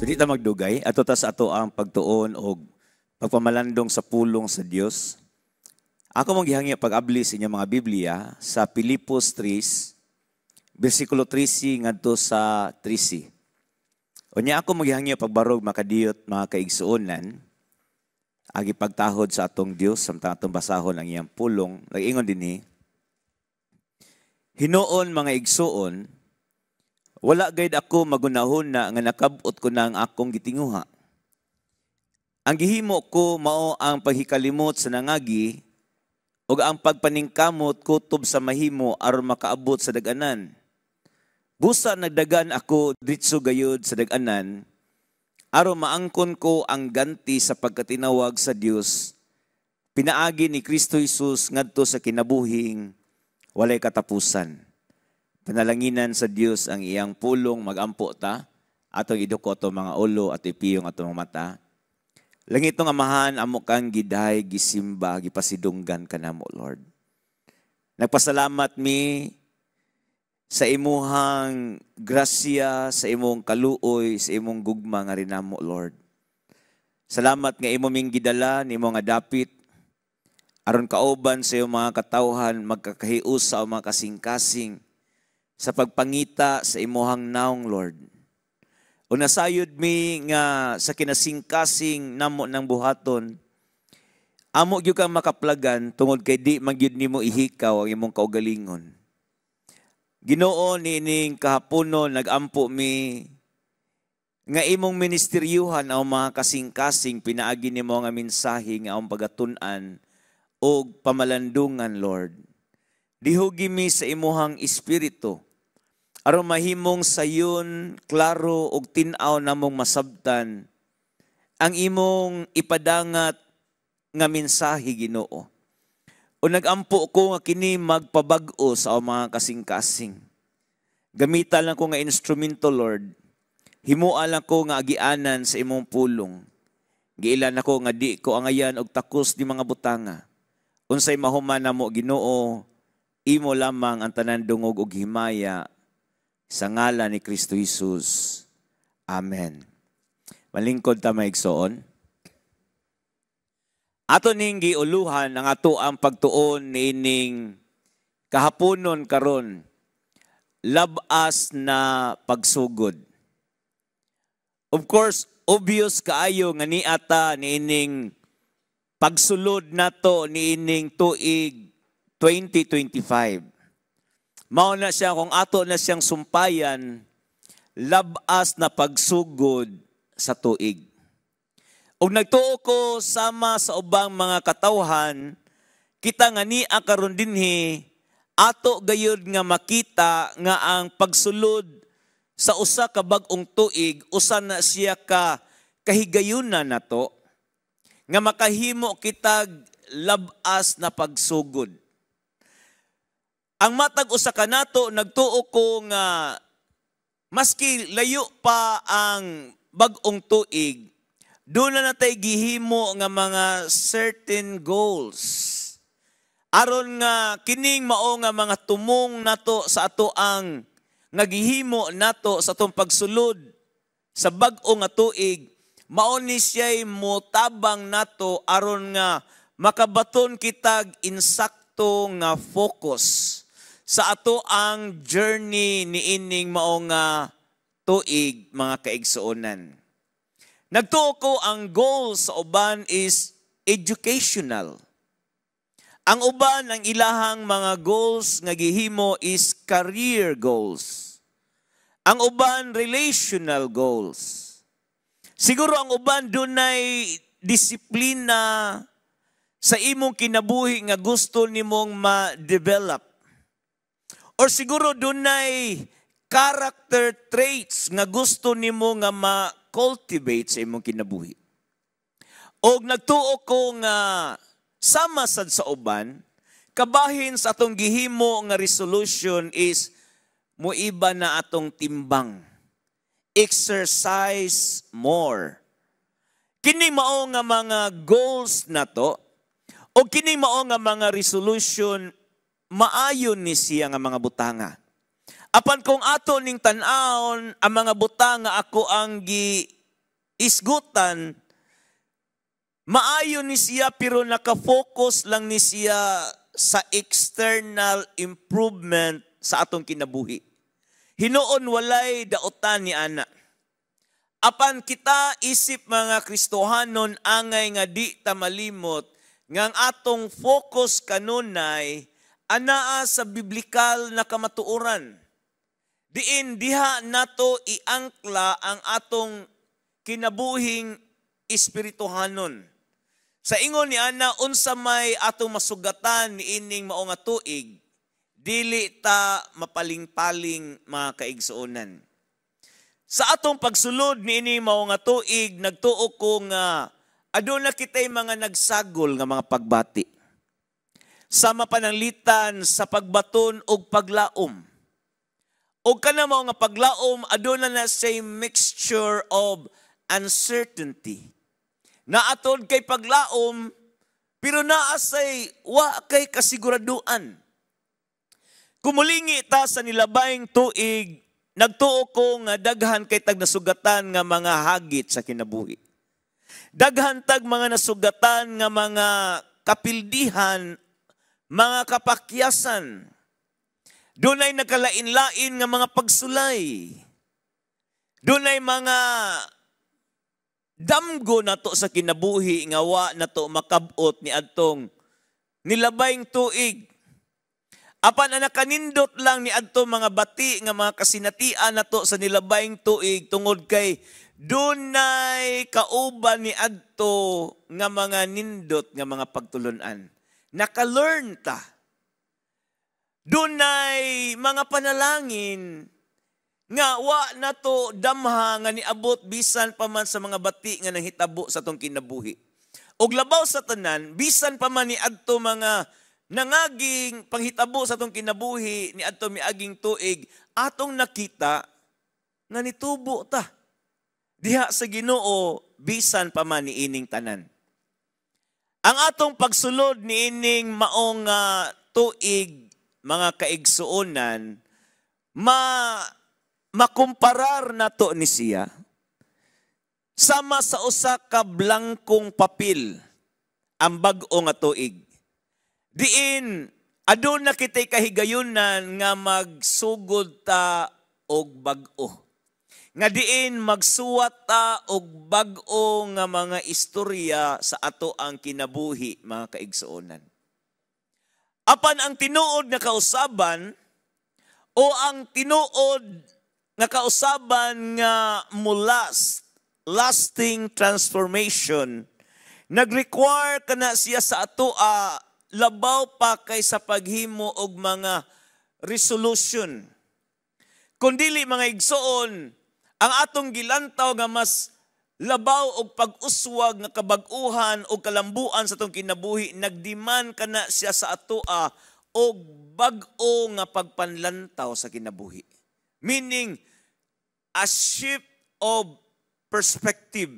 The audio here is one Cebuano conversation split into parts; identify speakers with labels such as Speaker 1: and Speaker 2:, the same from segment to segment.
Speaker 1: So di ta magdugay, ato ta sa ato ang pagtuon og pagpamalandong sa pulong sa Dios. Ako mong gihangyo pag-abli sa inyong mga Biblia sa Pilipos 3, versikulo 13 ngadto sa 13. Unya ako mong gihangyo pagbarog makadiyot, mga kaigsuonan, agi pagtahod sa atong Dios samtang atong basahon ang iyang pulong. Nag-ingon dinhi, "Hinuon, mga igsuon, wala gayud ako magunahuna nga nakab-ot ko na ang akong gitinguha. Ang gihimo ko mao ang paghikalimot sa nangagi ug ang pagpaningkamot kutob sa mahimo aron makaabot sa dag-anan. Busa nagdagan ako diretso gayud sa dag-anan aron maangkon ko ang ganti sa pagkatinawag sa Dios pinaagi ni Kristo Jesus ngadto sa kinabuhing walay katapusan." Panalanginan sa Dios ang iyang pulong. Magampo ta, atong iduko ato mga ulo at ipiyong atong mga mata. Langitnong Amahan, amo kang gidaay, gisimba, gipasidunggan kanamo, Lord. Nagpasalamat mi sa imuhang grasya, sa imong kaluoy, sa imong gugma nga rinamo, Lord. Salamat nga imo ming gidala nimo nga dapit aron kauban sa iyong mga katawhan magkakahiusa o mga kasing-kasing sa pagpangita sa imuhang naong, Lord. O nasayod mi nga sa kinasingkasing namo ng buhaton, amo gyud kang makaplagan tungod kay di man gyud nimo ihikaw ang imong kaugalingon. Ginoo, niining kahaponon nagampo mi nga imong ministeryuhan ang mga kasing-kasing pinaagi nimo nga mensahe nga ang pagatun-an og pamalandungan, Lord. Dihugi mi sa imuhang espiritu aron mahimong sayon, klaro ug tin-aw namong masabtan ang imong ipadangat nga mensahe, Ginoo. O nagampo ko nga kini magpabag-o sa mga kasing-kasing. Gamita lang ko nga instrumento, Lord. Himua lang ko nga agianan sa imong pulong. Giilan ako nga di ko angayan og takos ni mga butanga. Unsay mahuman namo, Ginoo, imo lamang ang tanan dungog og himaya sa ngalan ni Kristo Jesus. Amen. Malingkod ta, mga igsoon. Ato ning giuluhan ang ato ang pagtuon niining kahaponon karon, labas na pagsugod. Of course, obvious kaayo nga niata niining pagsulod nato niining tuig 2025. Mao na siya kung ato na siyang sumpayan, labas na pagsugod sa tuig. Ug nagtuo ko sama sa ubang mga katawhan, kita nga niya karon dinhi, ato gayud nga makita nga ang pagsulod sa usa ka bag-ong tuig, usa na siya ka kahigayunan nato nga makahimo kitag labas na pagsugod. Ang matag usa kanato, nagtuo ko nga maski layo pa ang bag-ong tuig, doon na natay gihimo nga mga certain goals. Aron nga kining mao nga mga tumong nato sa ato ang nga gihimo nato sa atong pagsulod sa bag-o nga tuig, mao ni siya'y motabang nato aron nga makabaton kitag insakto nga focus sa ato ang journey niining mao nga tuig, mga kaigsuonan. Nagtuo ko ang goal sa uban is educational. Ang uban, ang ilahang mga goals nga gihimo is career goals. Ang uban, relational goals. Siguro ang uban dunay disiplina sa imong kinabuhi nga gusto nimong ma-develop. Or siguro dunay character traits nga gusto nimo nga ma-cultivate sa imong kinabuhi. Og nagtuo ko nga sama sad sa uban, kabahin sa atong gihimo nga resolution is muiba na atong timbang. Exercise more. Kini mao nga mga goals nato o kini mao nga mga resolution, maayon ni siya nga mga butanga. Apan kung ato ning tan-awon ang mga butanga ako ang gi Isgutan, maayo ni siya pero naka-focus lang ni siya sa external improvement sa atong kinabuhi. Hinuon walay daotan ni ana. Apan kita isip mga Kristohanon, angay nga di ta malimot nga ang atong focus kanunay anaa sa biblikal na kamatuoran. Diin diha nato iangkla ang atong kinabuhing espirituhanon. Sa ingon ni ana, unsa may atong masugatan niining mao nga tuig, dili ta mapaling-paling, mga kaigsuonan. Sa atong pagsulod niini mao nga tuig, nagtuo ko nga aduna kitay mga nagsagol nga mga pagbati. Sama pananglitan sa pagbaton og paglaom. Og kana mao nga paglaom, aduna na say mixture of uncertainty. Naatod kay paglaom, pero naa say wa kay kasiguraduan. Kumulingi ta sa nilabayng tuig, nagtuo ko nga daghan kay tag nasugatan nga mga hagit sa kinabuhi. Daghan tag mga nasugatan nga mga kapildihan, mga kapakyasan. Dunay nagkalain-lain nga mga pagsulay. Dunay mga damgo nato sa kinabuhi nga wa nato makabot ni adtong nilabayng tuig. Apan ang nakanindot lang ni adto mga bati nga mga kasinatian nato sa nilabayng tuig tungod kay dunay kauban ni adto nga mga nindot nga mga pagtulunan. Naka-learn ta. Dunay mga panalangin nga wa nato damha nga niabot bisan pa man sa mga bati nga nahitabo sa atong kinabuhi. Og labaw sa tanan, bisan pa man ni adto mga nangaging panghitabo sa atong kinabuhi ni adto miaging tuig, atong nakita nga nitubo ta diha sa Ginoo bisan pa man niining tanan. Ang atong pagsulod niining maong tuig, mga kaigsuonan, makumparar nato ni siya sama sa usa ka blankong papel ang bag-o nga tuig. Diin aduna kitay kahigayunan nga magsugod ta og bag-o. Nga diin magsuwat ta og bag-o nga mga istorya sa ato ang kinabuhi, mga kaigsuonan. Apan ang tinuod nga kausaban o ang tinuod nga kausaban nga mulas lasting transformation, nag-require kana siya sa atoa labaw pa kay sa paghimo og mga resolution. Kung dili, mga igsoon, ang atong gilantaw nga mas labaw og pag-uswag nga kabag-uhan o kalambuan sa atong kinabuhi, nagdiman kana siya sa atoa og bag-o nga pagpanlantaw sa kinabuhi. Meaning, a shift of perspective.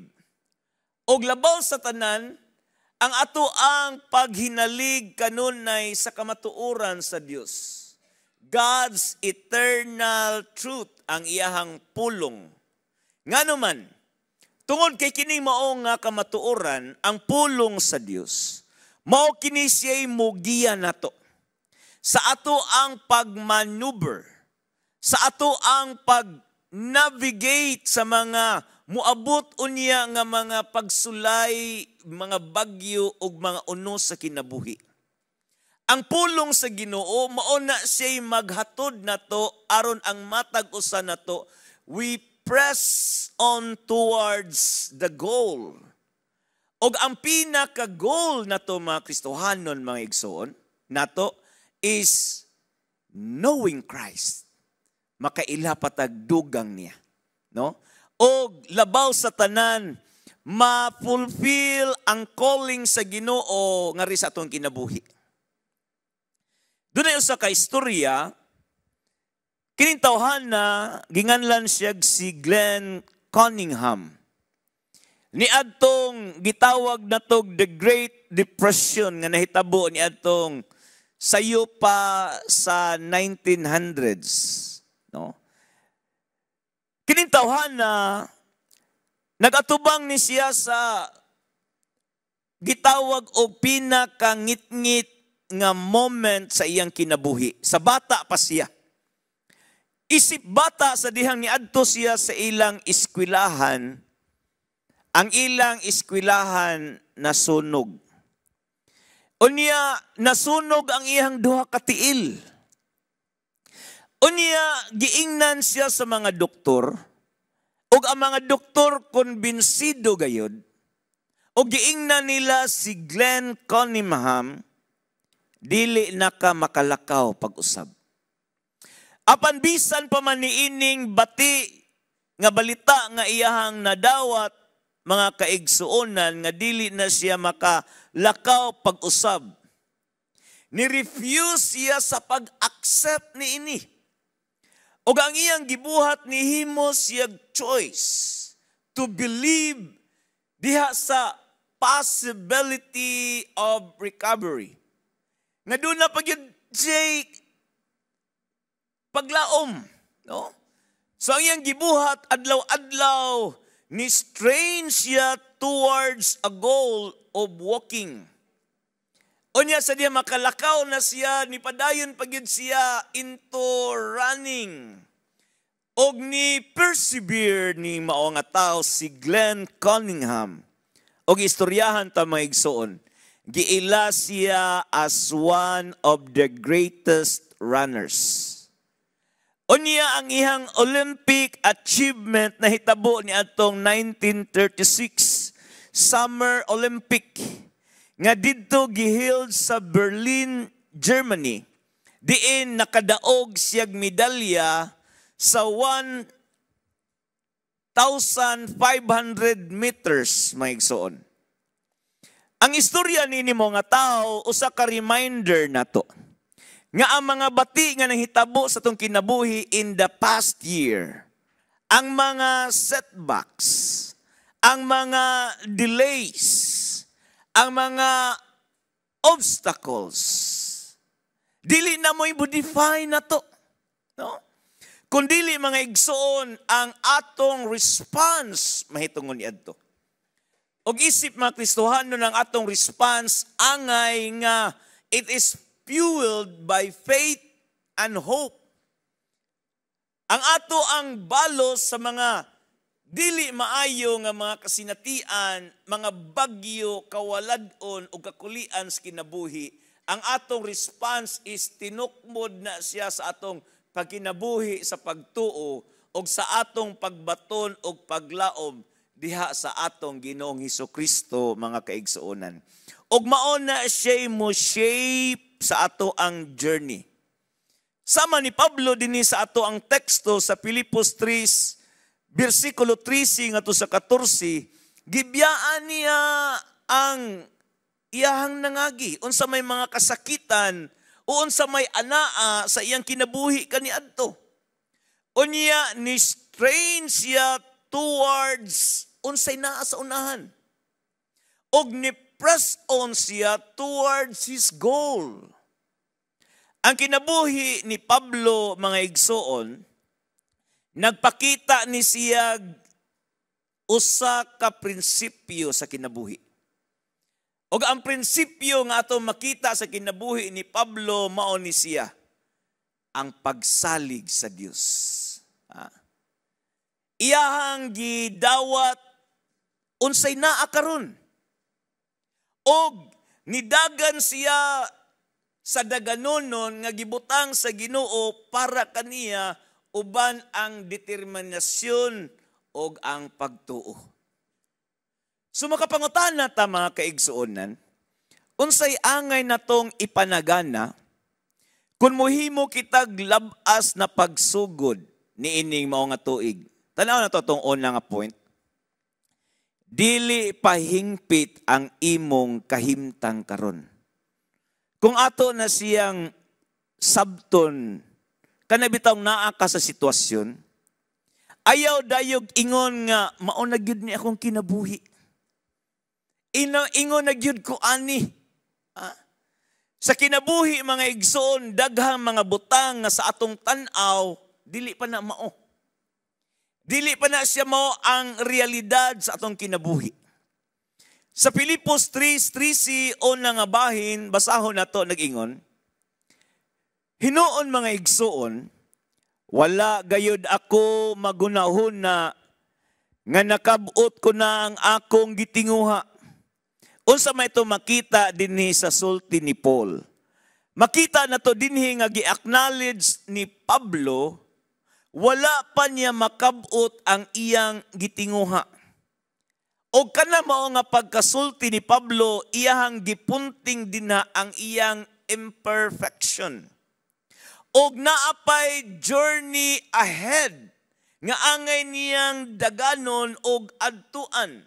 Speaker 1: Og labaw sa tanan, ang ato ang paghinalig kanunay sa kamatuoran sa Dios. God's eternal truth, ang iyahang pulong. Ngano man, tungod kay kini mao nga kamatuoran, ang pulong sa Dios, mao kini siya'y mugiya nato sa ato ang pagmaneuver, sa ato ang pag-navigate sa mga muabot unya nga mga pagsulay, mga bagyo ug mga unos sa kinabuhi. Ang pulong sa Ginoo mao na siya'y maghatod nato aron ang matag usa nato, we press on towards the goal. Og ang pinaka-goal nato, mga Kristohanon, mga igsoon, nato is knowing Christ. Makaila patag dugang niya, no? Og labaw sa tanan, ma-fulfill ang calling sa Ginoo ngari sa atong kinabuhi. Dunay usa ka istorya kining tawhana, ginganlan siya si Glenn Cunningham. Niadtong gitawag natog the Great Depression nga nahitabo niadtong sayo pa sa 1900s, no? Kining tawhana Nagatubang ni siya sa gitawag og pinakangitngit nga moment sa iyang kinabuhi. Sa bata pa siya. Isip bata sa dihang niadto siya sa ilang eskwelahan, ang ilang eskwelahan nasunog. Unya, nasunog ang iyang duha ka tiil. Unya, giingnan siya sa mga doktor, ug ang mga doktor kumbinsido gayod, ug giingnan nila si Glenn Cunningham, dili na ka makalakaw pag-usab. Apan bisan pa man niining bati nga balita nga iyahang nadawat, mga kaigsuonan, nga dili na siya makalakaw pag-usab, ni-refuse siya sa pag-accept niini. Ug ang iyang gibuhat, nihimo siya choice to believe diha sa possibility of recovery. Nga duna pa gyud siya paglaom, no? So ang iyang gibuhat, adlaw-adlaw ni strain siya towards a goal of walking. Unya sa diha makalakaw na siya, ni padayon pa gyud siya into running. Og ni persevere ni mao nga tao, si Glenn Cunningham. Og istoryahan ta, mga igsoon, giila siya as one of the greatest runners. Unya ang iyang Olympic achievement nahitabo ni atong 1936 Summer Olympic nga didto giheld sa Berlin, Germany. Diin nakadaog siyag medalya sa 1,500 meters, mga igsoon. Ang istorya nini mao nga tao usa ka reminder nato nga ang mga bati nga nahitabo sa atong kinabuhi in the past year, ang mga setbacks, ang mga delays, ang mga obstacles, dili na mo i-define nato. No? Kung dili, mga igsoon, ang atong response mahitungod niadto. Og isip mga Kristohano ng atong response angay nga it is fueled by faith and hope. Ang ato ang balos sa mga dili maayo nga mga kasinatian, mga bagyo, kawalad-on o kakulian sa kinabuhi, ang atong response is tinukmod na siya sa atong pagkinabuhi sa pagtuo o sa atong pagbaton o paglaom diha sa atong Ginoong Hesus Kristo, mga kaigsuonan. Og mao na siya mo shape sa ato ang journey. Sama ni Pablo dinhi sa ato ang teksto sa Filipos 3 bersikulo 13 ngadto sa 14, gibiyaan niya ang iyahang nangagi unsa may mga kasakitan o unsa may anaa sa iyang kinabuhi kaniadto. Unya ni strain siya towards unsay naa sa unahan. Og ni press on siya towards his goal. Ang kinabuhi ni Pablo, mga igsoon, nagpakita ni siya usa ka prinsipyo sa kinabuhi. Og ang prinsipyo nga ato makita sa kinabuhi ni Pablo, mao ni siya ang pagsalig sa Dios. Ah. Iyahang gidawat unsay naa karon. Og nidagan siya sa daganonon nga gibutang sa Ginoo para kaniya uban ang determinasyon og ang pagtuo. So makapangutana ta, mga kaigsuonan, unsay angay natong ipanagana kung muhimo kitag labas na pagsugod niining mao nga tuig? Tanaw na to atong una nga point. Dili pahingpit ang imong kahimtang karon. Kung ato na siyang sabton, kana bitawng naa ka sa sitwasyon, ayaw dayog ingon nga mao na gyud ni akong kinabuhi. Ina ingon na gyud ko ani. Ah? Sa kinabuhi, mga igsoon, daghang mga butang nga sa atong tan-aw dili pa na mao. Dili pa na siya mao ang realidad sa atong kinabuhi. Sa Filipos 3:13 o nga bahin, basahon nato, nag-ingon, "Hinuon, mga igsuon, wala gayud ako magunahuna nga nakabot ko na ang akong gitinguha." Unsa may ito makita dinhi sa sulti ni Paul? Makita na to dinhi nga gi-acknowledge ni Pablo, wala pa niya makabot ang iyang gitinguha. O kana mao nga pagkasulti ni Pablo, iyahang gipunting dinha ang iyang imperfection. Og naapay journey ahead nga angay niyang daganon og adtuan.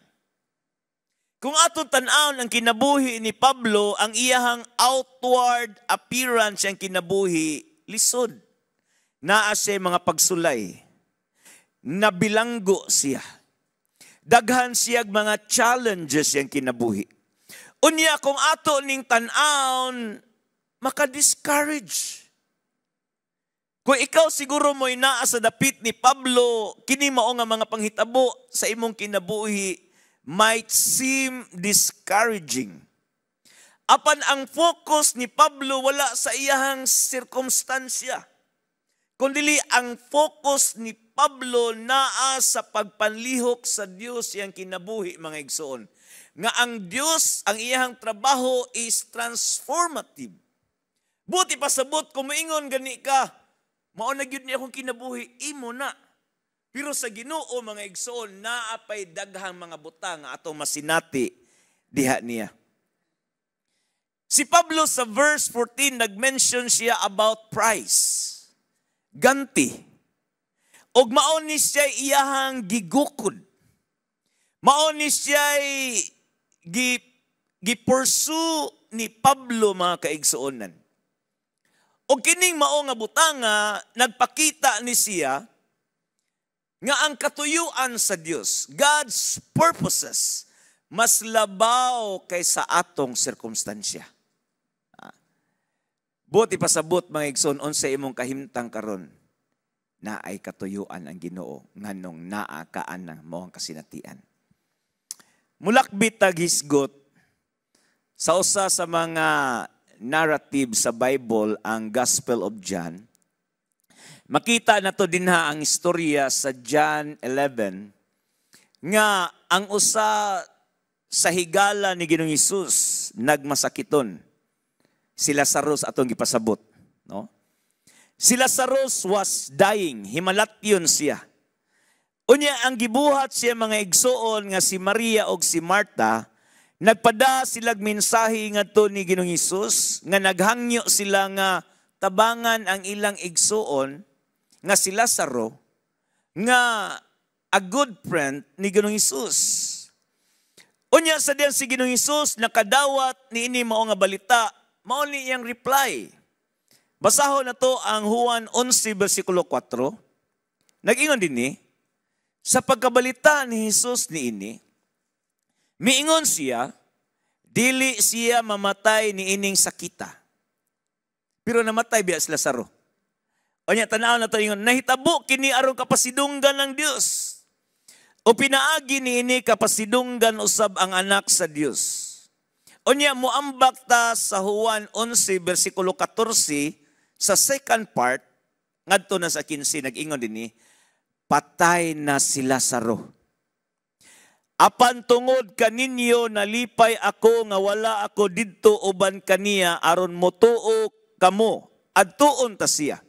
Speaker 1: Kung atong tan-awon ang kinabuhi ni Pablo, ang iyahang outward appearance ang kinabuhi, lisod. Naa siya mga pagsulay. Nabilanggo siya. Daghan siya mga challenges yang kinabuhi. Unya kung ato ning tan-awon, maka-discourage. Kung ikaw siguro mo'y naa sa dapit ni Pablo, kini mao nga mga panghitabo sa imong kinabuhi might seem discouraging. Apan ang focus ni Pablo wala sa iyahang sirkumstansya, kundili ang focus ni Pablo naa sa pagpanlihok sa Dios iyang kinabuhi, mga igsoon. Nga ang Dios, ang iyahang trabaho is transformative. Buti pasabot kung moingon gani ka, "Mao na gyud ni akong kinabuhi," imo na. Pero sa Ginoo, mga igsoon, naa pay daghang mga butang nga atong masinati diha niya. Si Pablo sa verse 14, nag-mention siya about price. Ganti. Og mao ni siya iyahang gigukod. Mao ni siya gi-pursue ni Pablo, mga kaigsuonan. Og kining mao nga butanga, nagpakita ni siya nga ang katuyuan sa Dios, God's purposes, mas labaw kaysa atong sirkumstansya. Buti pasabot, mga igsoon, unsa imong kahimtang karon, naay katuyuan ang Ginoo nganong naa ka ana mao ang kasinatian. Mulakbit tag hisgot sa usa sa mga narrative sa Bible, ang Gospel of John. Makita nato dinha ang istorya sa John 11 nga ang usa sa higala ni Ginoong Hesus nagmasakiton. Si Lazarus atong gipasabot, no? Si Lazarus was dying, himalatyon siya. Unya ang gibuhat siya, mga igsoon, nga si Maria og si Martha, nagpada silag mensahe ngadto ni Ginoong Hesus nga naghangyo sila nga tabangan ang ilang igsoon nga si Lazaro, nga a good friend ni Ginoong Hesus. Unya sa diyan si Ginoong Hesus nakadawat niini mao nga balita, mao ni iyang reply. Basahon na to ang Juan 11 versikulo 4. Nag-ingon dinhi, "Sa pagkabalita ni Jesus niini, miingon siya, 'Dili siya mamatay niining sakita.'" Pero namatay biya si Lazaro. Unya tanaw na to, ingon, "Nahitabo kini aron kapasidunggan ng Dios. O pinaagi niini kapasidunggan usab ang anak sa Dios." Unya muambak ta sa Juan 11 versikulo 14 sa second part ngadto na sa 15, nag-ingon dinhi, "Patay na si Lazaro. Apan tungod kaninyo nalipay ako nga wala ako didto uban kaniya aron motuo kamo. Adtuon ta siya."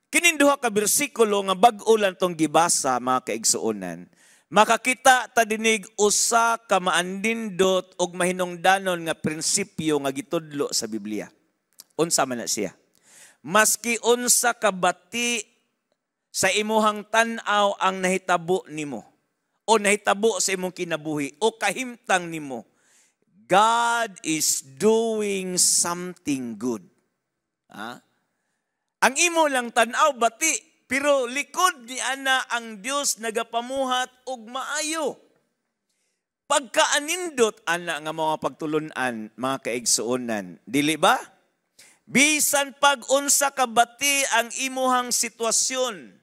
Speaker 1: Kining duha ka bersikulo nga bag-o lang tong gibasa, mga kaigsuonan, makakita ta dinig usa ka maandindot og mahinungdanon nga prinsipyo nga gitudlo sa Biblia. Unsa man na siya? Maski unsa ka bati sa imuhang tan-aw ang nahitabo nimo o nahitabo sa imong kinabuhi o kahimtang nimo, God is doing something good. Ha? Ang imo lang tan-aw bati, pero likod ni ana ang Dios nagapamuhat og maayo. Pagkaanindot ana nga mga pagtulunan, mga kaigsuonan, dili ba? Bisan pag unsa ka bati ang imuhang sitwasyon,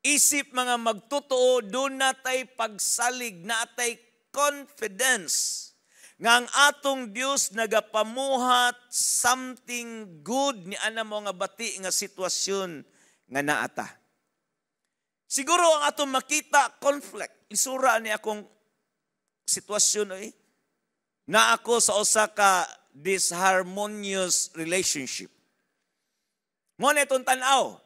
Speaker 1: Isip mga magtotoo, duna tay pagsalig, natay confidence nga ang atong Dios nagapamuhat something good ni ana mo nga bati nga sitwasyon nga naata. Siguro ang atong makita, conflict. Isura ni akong sitwasyon oy. Na ako sa usa ka disharmonious relationship. Mo na itong tan-aw.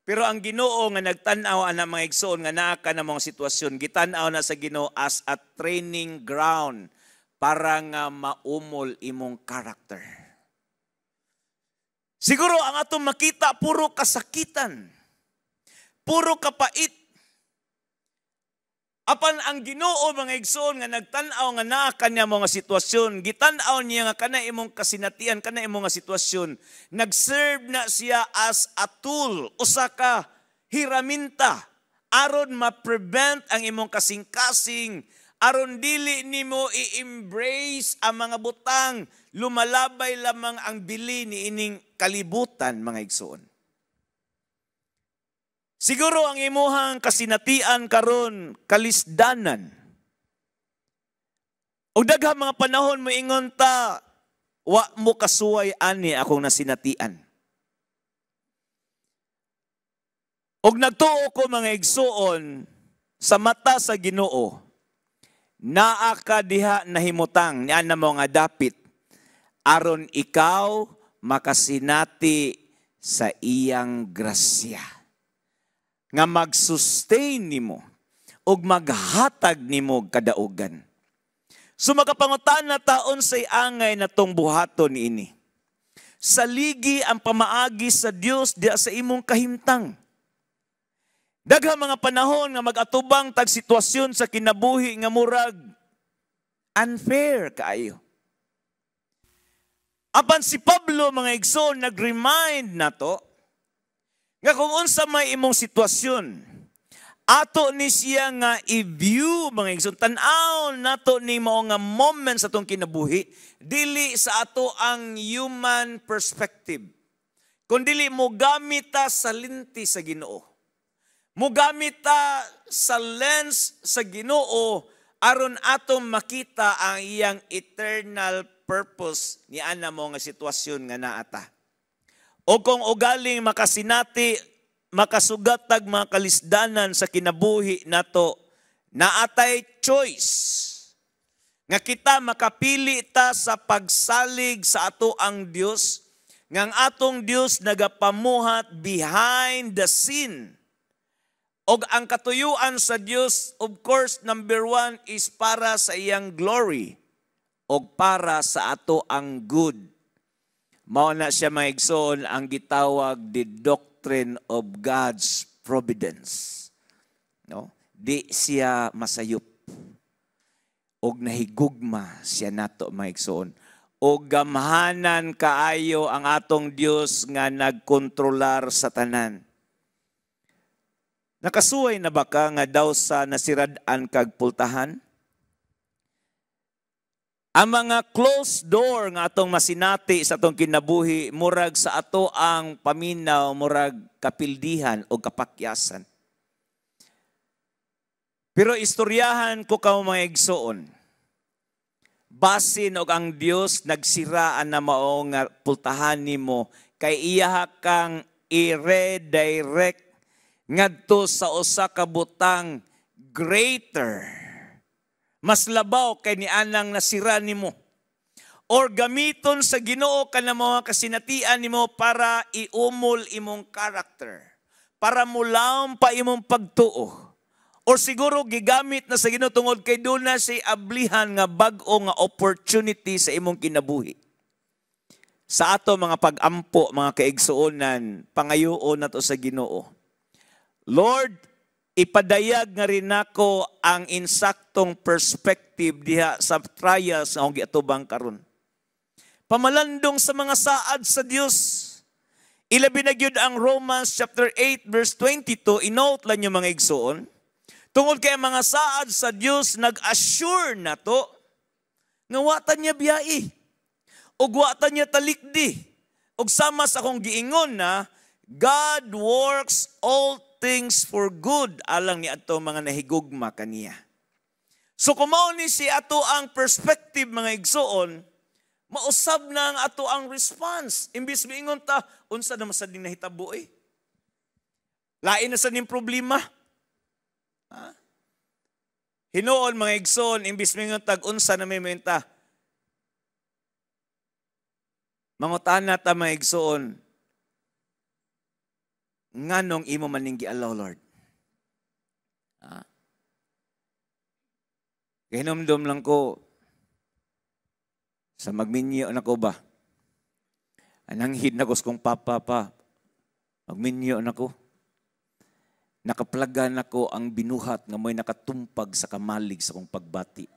Speaker 1: Pero ang Ginoo nga nagtan-aw ana, mga igsoon, nga naa ka na mga sitwasyon, gitan-aw na sa Ginoo as a training ground para nga maumol imong character. Siguro ang atong makita, puro kasakitan, puro kapait. Apan ang Ginoo, mga igsoon, nga nagtan-aw nga naa kanya mga sitwasyon, gitan-aw niya nga kana imong kasinatian, kana imong nga sitwasyon, nag-serve na siya as a tool, usa ka hiraminta aron ma-prevent ang imong kasing-kasing, aron dili nimo i-embrace ang mga butang lumalabay lamang ang bili ni ining kalibutan, mga igsoon. Siguro ang imuhang kasinatian karon, kalisdanan. Og daghang mga panahon mo ingon ta, "Wa mo kasuway ani akong nasinatian." Og nagtuo ko, mga igsuon, sa mata sa Ginoo, naa ka diha nahimutang niya na mo nga dapit aron ikaw makasinati sa iyang grasya nga mag-sustain nimo ug maghatag nimo kadaugan. So makapangutan na taon say angay na tong buhaton niini. Saligi ang pamaagi sa Dios diha sa imong kahimtang. Daghang mga panahon nga mag-atubang tag sitwasyon sa kinabuhi nga murag unfair kaayo. Apan si Pablo, mga igsoon, nag-remind nato nga kung unsa may imong sitwasyon, ato ni siya nga i-view, mga igsoon, tan-aw nato ni mao nga moment sa atong kinabuhi, dili sa ato ang human perspective, kundili mo gamit ta sa linti sa Ginoo. Mugamit ta sa lens sa Ginoo aron atong makita ang iyang eternal purpose ni ana mo nga sitwasyon nga naata. O kung ugaling makasinati, makasugat tag mga kalisdanan sa kinabuhi nato, naatay choice nga kita makapili ta sa pagsalig sa ato ang Dios, nga ang atong Dios nagapamuhat behind the scene. Og ang katuyuan sa Dios, of course, number one is para sa iyang glory og para sa ato ang good. Mao na siya, mga igsoon, ang gitawag the doctrine of God's providence. No? Di siya masayop. Og nahigugma siya nato, mga igsoon. Og gamhanan kaayo ang atong Dios nga nagkontrolar sa tanan. Nakasuway na ba ka nga daw sa nasirad-an kag pultahan? Ang mga closed door nga atong masinati sa atong kinabuhi, murag sa ato ang paminaw, murag kapildihan o kapakyasan. Pero istoryahan ko kamo, mga igsoon. Basin og ang Dios nagsiraan na mao nga pultahan nimo kay iyaha kang i-redirect ngadto sa usa ka butang greater, mas labaw kay ni anang nasira nimo. Or gamiton sa Ginoo kana mga kasinatian nimo para iumol imong character, para mulawom pa imong pagtuo. Or siguro gigamit na sa Ginoo tungod kay duna siya ablihan nga bag-o nga opportunity sa imong kinabuhi. Sa ato mga pag-ampo, mga kaigsuonan, pangayoon nato sa Ginoo. Lord, ipadayag nga rin nako ang insaktong perspective diha sa trials nga akong giatubang karon. Pamalandong sa mga saad sa Dios. Ilabi na gyud ang Romans chapter 8 verse 22, inote lang yung mga igsoon. Tungod kay ang mga saad sa Dios nag-assure nato nga wa ta niya biyai ug wa ta niya talikdi. Ug sama sa akong giingon na God works all things for good alang ni ato mga nahigugma kaniya. So kung mao ni si ato ang perspective, mga igsoon, mausab na ang ato ang response. Imbis miingon ta, "Unsa na sad ning nahitabo eh? Lain na sa ning problema." Ha? Hinuon, mga igsoon, imbis miingon tag unsa na may ta, mangutana ta, mga igsoon, "Nganong imo man ning giallow, Lord?" Ha? Kahinumdom lang ko, sa magminyo na ko ba? Ananghid na ko sa kong papa pa. Magminyo na ko. Nakaplagan nako ang binuhat nga mo'y nakatumpag sa kamalig sa kong pagbati.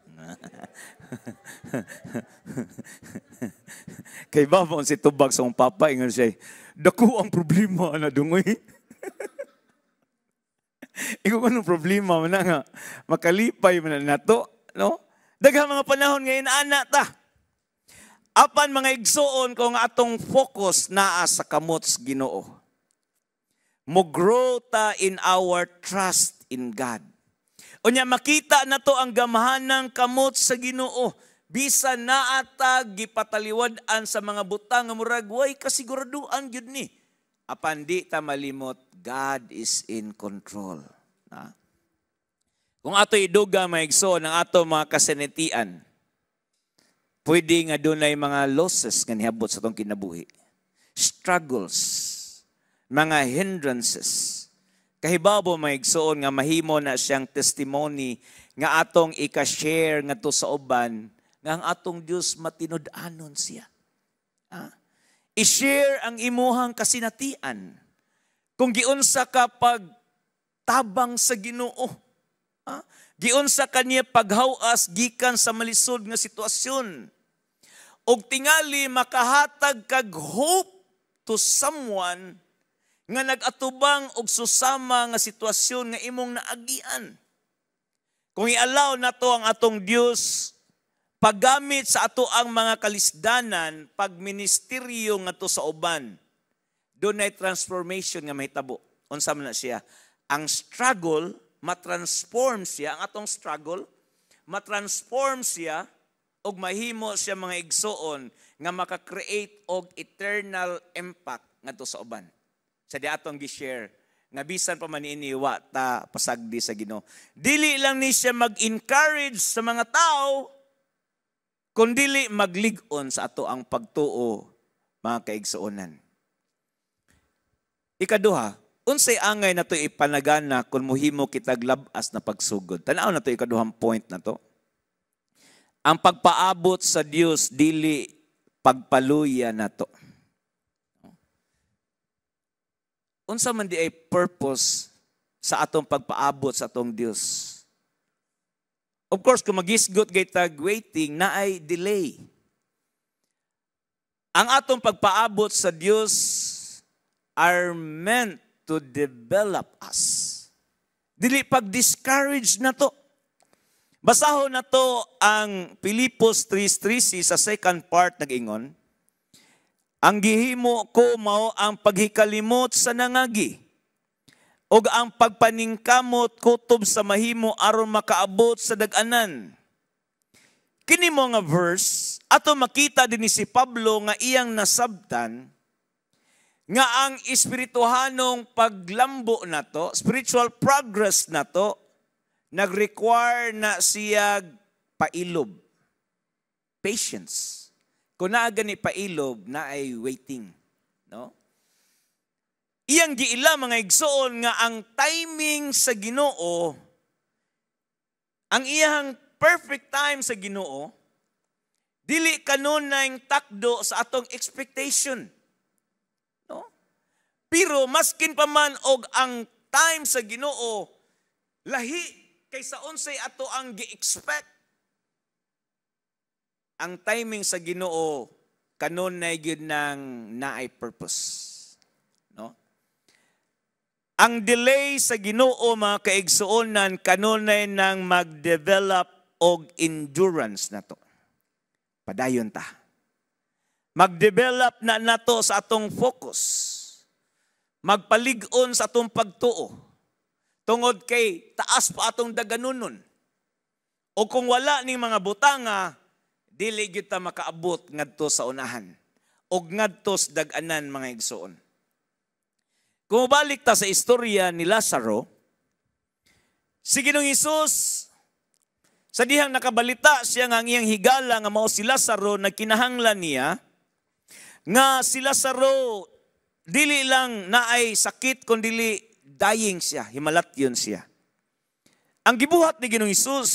Speaker 1: Kay ba mo si tubag sa kong papa, ingon siya, "Dako ang problema na dungoy." Ikaw, anong problema man na nga makalipay man na nato, no? Daghang mga panahon ngayon ana ta. Apan, mga igsoon, kung atong focus naa sa kamot sa Ginoo, mo grow ta in our trust in God. Unya makita na to ang gamhanang kamot sa Ginoo bisan naa ta gipataliwad-an sa mga butang nga murag way kasiguraduan gyud ni. Apan di ta malimot, God is in control. Na? Kung ato iduga, mga igsoon, ang ato mga kasinatian, pwede nga dunay mga losses nga nihabot sa atong kinabuhi. Struggles, mga hindrances. Kahibaw, mga igsoon, nga mahimo na siyang testimony nga atong ika-share ngadto sa uban nga ang atong Dios matinud-anon siya. Ah? I-share ang imuhang kasinatian. Kung giunsa ka pag tabang sa Ginoo. Ah? Giunsa ka niya paghawas gikan sa malisod nga sitwasyon. Og tingali makahatag kag hope to someone nga nag-atubang og susama nga sitwasyon nga imong naagian. Kung i-allow nato ang atong Dios paggamit sa ato ang mga kalisdanan, pagministeryo ngadto sa uban, dunay transformation nga mahitabo. Unsa man na siya? Ang struggle, matransform siya, ang atong struggle, matransform siya, og mahimo siya, mga igsoon, nga maka-create og eternal impact ngadto sa uban. Sa di atong gi-share nga bisan pa man ini wa ta pasagdi sa Ginoo. Dili lang ni siya mag-encourage sa mga tao, kundili maglig-on sa ato ang pagtuo, mga kaigsuonan. Ikaduha, unsay angay nato ipanagana kung muhimo kitag labas na pagsugod? Tan-aw nato ikaduhang point na to. Ang pagpaabot sa Dios dili pagpaluya nato. Unsa man di ay purpose sa atong pagpaabot sa atong Dios? Of course, kung magisgot kay tag waiting, naay delay. Ang atong pagpaabot sa Dios are meant to develop us. Dili pag-discourage na to. Basahon na to ang Filipos 3:13 sa second part, nag-ingon, "Ang gihimo ko mao ang paghikalimot sa nangagi ug ang pagpaningkamot kutob sa mahimo aron makaabot sa dag-anan." Kini mo nga verse, ato makita din ni si Pablo nga iyang nasabtan nga ang espirituhanong paglambo nato, spiritual progress nato, nag-require na siya pailob. Patience. Kung naa gani pailob, na ay waiting. No? Iyang giila, mga igsoon, nga ang timing sa Ginoo, ang iyang perfect time sa Ginoo, dili kanunay takdo sa atong expectation. No? Pero maskin pa man og ang time sa Ginoo lahi kaysa unsay ato ang gi-expect, ang timing sa Ginoo kanunay gyud nang naay purpose. No? Ang delay sa Ginoo, mga kaigsuonan, kanunay nang mag-develop og endurance nato. Padayon ta. Mag-develop na nato sa atong focus. Magpalig-on sa atong pagtuo. Tungod kay taas pa atong daganunon. O kung wala ning mga butanga, dili gyud ta makaabot ngadto sa unahan og ngadto sa dag-anan, mga igsoon. Kung balik ta sa istorya ni Lazaro, si Ginoong Hesus, sa dihang nakabalita siya nga ang iyang higala nga mao si Lazaro, nagkinahanglan niya, nga si Lazaro dili lang naay sakit kundi dying siya, himalatyon siya. Ang gibuhat ni Ginoong Hesus,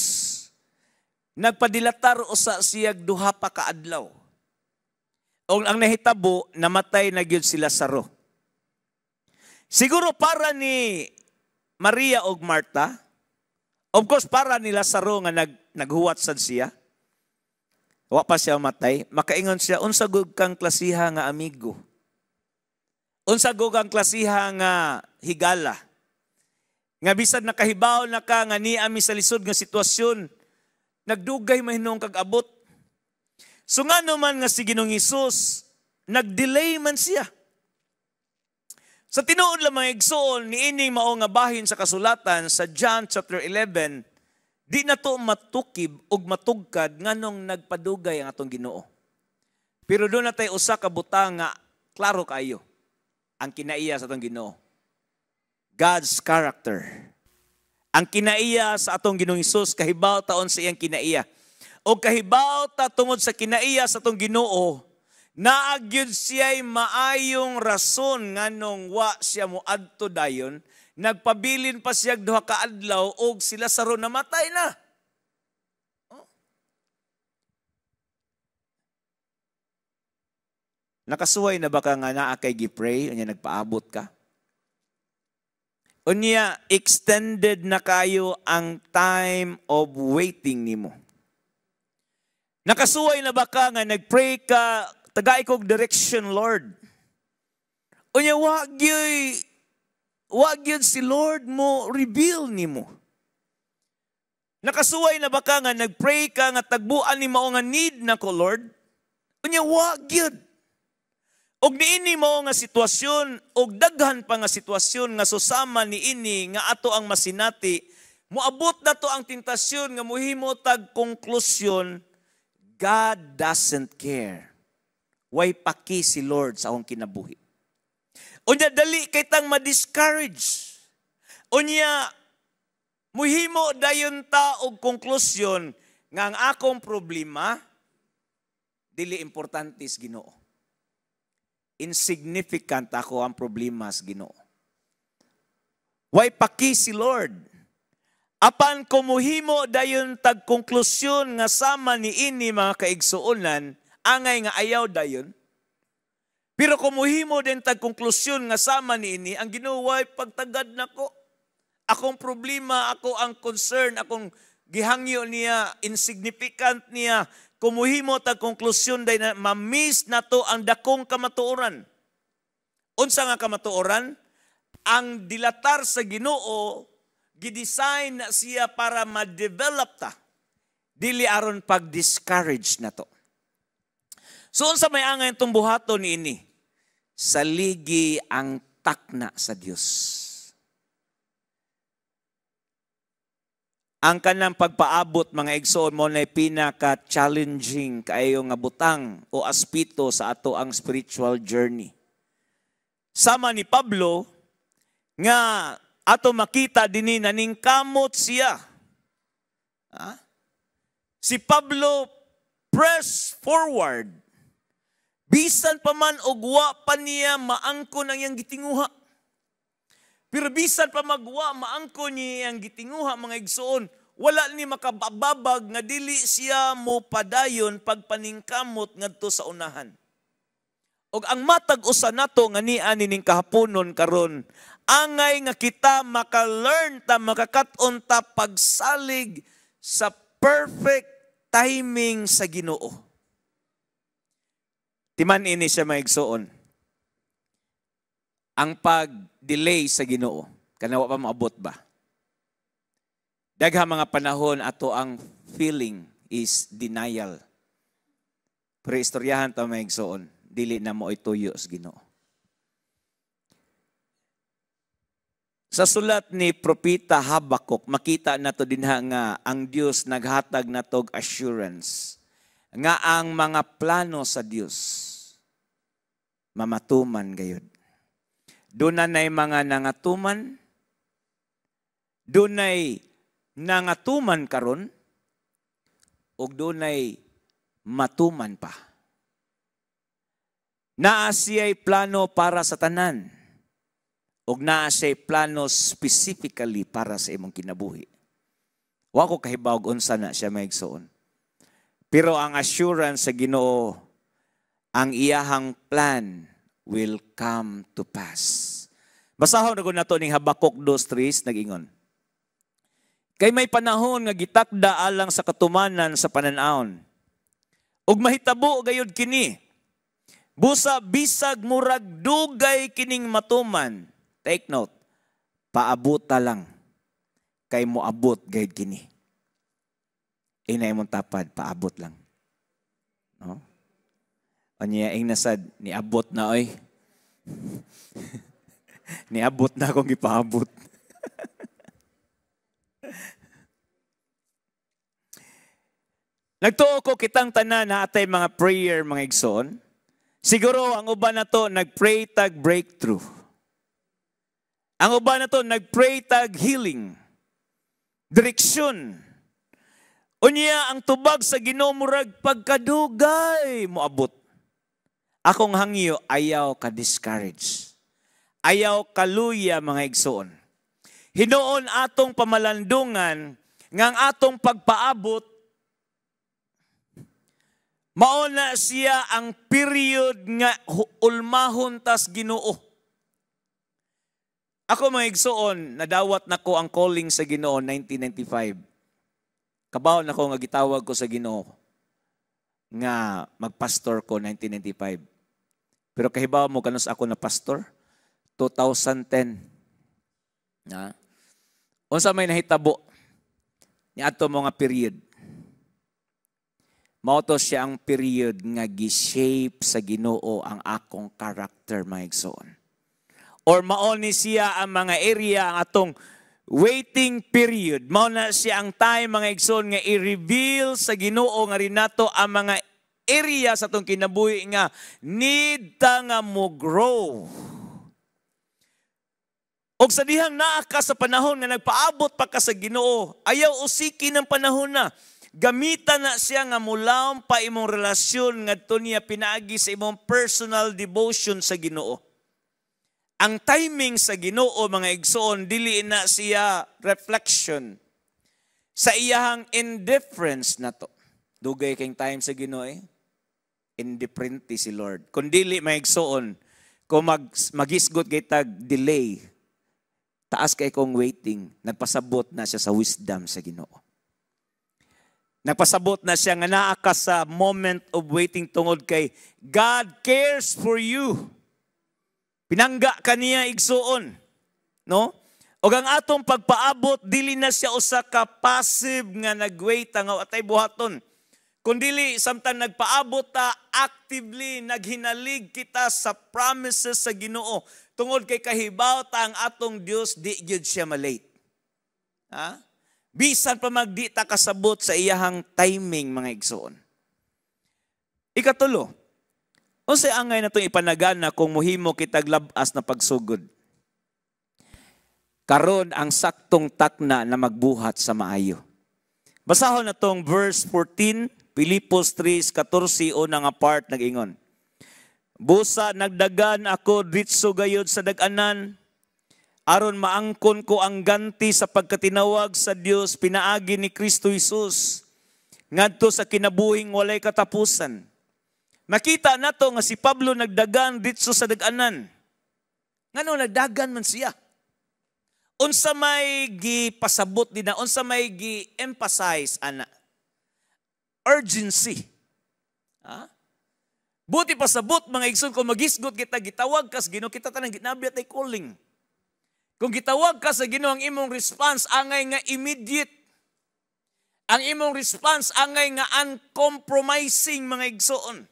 Speaker 1: nagpadilatar usa siya 2 pa ka adlaw. O ang nahitabo, namatay na gyud si Lazaro. Siguro para ni Maria og Martha, of course para ni Lazaro nga naghuwat sad siya, wa pa siya matay, makaingon siya, "Unsa gud kang klasiha nga amigo? Unsa gud kang klasiha nga higala? Nga bisan nakahibaw na ka nga niami sa lisod nga sitwasyon, nagdugay man hinuon kag abot." So nga naman nga si Ginoong Hesus, nag-delay man siya. Sa tinuod lang, mga igsoon, niini mao nga bahin sa kasulatan sa John chapter 11, di na to matukib og matugkad nganong nagpadugay ang atong Ginoo. Pero doon na tayo usa ka butang nga klaro kayo ang kinaiya sa atong Ginoo. God's character. Ang kinaiya sa atong Ginoong Hesus, kahibaw taon sa iyang kinaiya. O kahibaw ta tungod sa kinaiya sa atong Ginoo, naa gyud siya'y maayong rason nganong wa siya moadto dayon, nagpabilin pa siya 2 ka adlaw og si Lazaro namatay na. Oh. Nakasuway na ba ka nga naa kay gi-pray, unya nagpaabot ka? Unya, extended na kayo ang time of waiting nimo. Nakasuway na ba ka nga nag-pray ka, tagay kog direction, Lord? Unya, wa gyud si Lord mo reveal nimo. Nakasuway na ba ka nga nag-pray ka nga tagbuan ni mao nga need nako, Lord? Unya, wa gyud. Og niini mao nga sitwasyon, og daghan pa nga sitwasyon nga susama niini nga ato ang masinati, moabot na to ang tentasyon nga mohimo tag konklusyon, God doesn't care. Way paki si Lord sa akong kinabuhi. Unya dali kay tang ma-discourage. Unya muhimo dayon ta og konklusyon nga ang akong problema dili importante sa Ginoo. Insignificant ako ang problema sa Ginoo. Way paki si Lord. Apan kumuhimo dayon tag konklusyon nga sama ni ini, mga kaigsuonan, angay nga ayaw dayon. Pero kumuhimo din tag konklusyon nga sama ni ini, ang Ginoo way pagtagad nako. Akong problema, ako ang concern, akong gihangyo niya, insignificant niya. Kumuhimo tag konklusyon day na ma-miss na to ang dakong kamatuoran. Unsa nga kamatuoran? Ang dilatar sa Ginoo, gidesign na siya para ma-develop ta. Dili aron pag-discourage na to. So unsa may angay itong buhaton niini? Saligi ang takna sa Dios. Ang kanang pagpaabot, mga igsoon, mo na pinaka-challenging kaayo nga butang o aspito sa ato ang spiritual journey. Sama ni Pablo nga ato makita dinhi naningkamot siya. Ha? Si Pablo press forward. Bisan pa man og wa pa niya maangkon ang iyang gitinguha. Pero bisan pa magwa maangkon niya ang gitinguha, mga igsoon, wala ni makababag nga dili siya mo padayon pagpaningkamot ngadto sa unahan. Og ang matag usa nato nga niani ning kahaponon karon, angay nga kita maka-learn ta, makakat-on ta pagsalig sa perfect timing sa Ginoo. Timan ini siya, mga igsoon. Ang pag-delay sa Ginoo, kana wa pa maabot ba? Daghang mga panahon ato ang feeling is denial. Pero istoryahan ta, mga igsoon, dili na mo ituyo sa Ginoo. Sa sulat ni Propeta Habakuk, makita nato dinha nga ang Dios naghatag natog assurance nga ang mga plano sa Dios mamatuman gayud. Doon na mga nangatuman, dunay nangatuman karon, ug dunay matuman pa. Naa siya'y plano para sa tanan, ug naa siya'y plano specifically para sa imong kinabuhi. Wa ko kahibaw unsa na siya, mga igsoon. Pero ang assurance sa Ginoo, ang iyahang plan will come to pass. Basahon na nato ning Habakuk 2:3, nag-ingon: "Kay may panahon nga gitakda alang sa katumanan sa panan-awon. Ug mahitabo gayud kini. Busa bisag murag dugay kining matuman." Take note, "Paabuta lang, kay moabot gayud kini." Ingna imong tapad, "Paabot lang." No? Anya ingna sad, "Niabot na oy. Niabot na akong gipaabot." Nagtuo ko kitang tanan na atay mga prayer, mga igsoon. Siguro ang uban na to nagpray tag breakthrough. Ang uban na to nagpray tag healing. Direksyon. Unya ang tubag sa Ginoo murag pagkadugay moabot. Akong hangyo, ayaw ka discourage. Ayaw kaluya, mga igsoon. Hinuon atong pamalandungan nga ang atong pagpaabot mao na siya ang period nga ulmahon tas Ginoo. Ako, mga igsoon, nadawat nako ang calling sa Ginoo 1995. Kabaw nako nga gitawag ko sa Ginoo nga magpastor ko 1995. Pero kahibaw mo kanus ako na pastor? 2010. Na. Unsa may nahitabo ni ato mga period? Mao to siya ang period nga gi-shape sa Ginoo ang akong character, mga igsoon. Or mao ni siya ang mga area, ang atong waiting period. Mao na siya ang time, mga igsoon, nga i-reveal sa Ginoo nga rinato ang mga area sa atong kinabuhi nga need ta nga mo grow. Og sa dihang naa ka sa panahon nga nagpaabot pa ka sa Ginoo, ayaw usiki ng panahon na. Gamitan na siya nga mulawom pa imong relasyon ngadto niya pinaagi sa imong personal devotion sa Ginoo. Ang timing sa Ginoo, mga igsoon, dili na siya reflection sa iyahang indifference na to. Dugay kay time sa Ginoo eh. Indifferente si Lord. Kung dili, mga igsoon, kung magisgot kay tag delay, taas kay kong waiting, nagpasabot na siya sa wisdom sa Ginoo. Nagpasabot na siya nga naa ka sa moment of waiting tungod kay God cares for you. Pinangga kaniya, igsuon. No? Og ang atong pagpaabot, dili na siya usa ka passive nga nagwait nga atay buhaton. Kundili samtang nagpaabot ta, actively naghinalig kita sa promises sa Ginoo tungod kay kahibaw ta ang atong Dios di gyud siya malate. Ha? Bisan pa magdi ta kasabot sa iyahang timing, mga igsoon. Ikatulo, unsay angay natong ipanagana kung muhimo kitag labas na pagsugod? Karon ang saktong takna na magbuhat sa maayo. Basahon na tong verse 14, Filipos 3:14, una nga part, nag-ingon: "Busa nagdagan ako ditso gayod sa dag-anan, aron maangkon ko ang ganti sa pagkatinawag sa Dios pinaagi ni Kristo Jesus ngadto sa kinabuhing walay katapusan." Makita nato nga si Pablo nagdagan ditso sa dag-anan. Ngano nagdagan man siya? Unsa may gipasabot din na, unsa may gi-emphasize ana? Urgency. Ha? Buti pasabot, mga igsoon, kung magisgot kita, gitawag ka sa Ginoo, kita tanang ginabi at calling. Kung gitawag ka sa Ginoo, ang imong response angay nga immediate. Ang imong response angay nga uncompromising, mga igsoon.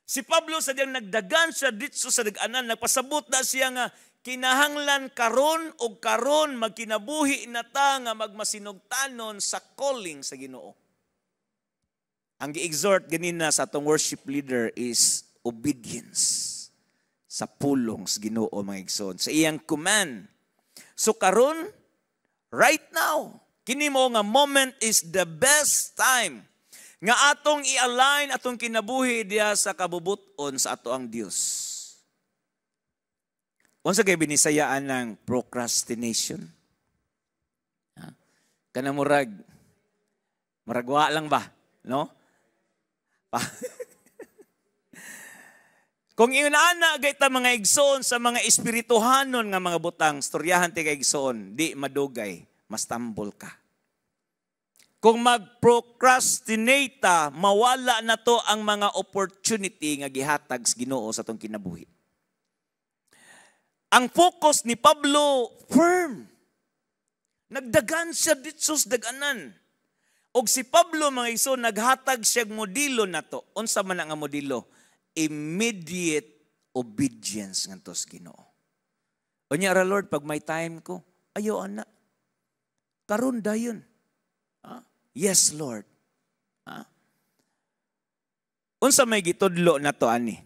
Speaker 1: Si Pablo sa diyang nagdagan siya ditso sa dag-anan, nagpasabot na siya nga Kinahanglan karon og karon magkinabuhi na ta nga magmasinugtanon sa calling sa Ginoo. Ang gi-exhort ganina sa atong worship leader is obedience sa pulong sa Ginoo, mga igsoon, sa iyang command. So karon, right now, kini mo nga moment is the best time nga atong i-align atong kinabuhi diha sa kabubut-on sa ato ang Dios. Unsa kay binisayaan ng procrastination? Ha? Kana murag murag wa lang ba, no? Kung inana gay ta, mga igsoon, sa mga espirituhanon nga mga butang, storyahan ti kay igsoon, di madugay, mastambol ka. Kung mag-procrastinate ta, mawala na to ang mga opportunity nga gihatag sa Ginoo sa atong kinabuhi. Ang focus ni Pablo, firm. Nagdagan siya dito sa daganan. Og si Pablo, mga igsoon, naghatag siya modelo na to. Unsa man nga modelo? Immediate obedience ngadto sa Ginoo. Unya ra, Lord, pag may time ko, ayo ana. Karon dayon. Ha? Yes, Lord. Ha? Unsa may gitudlo na to ani?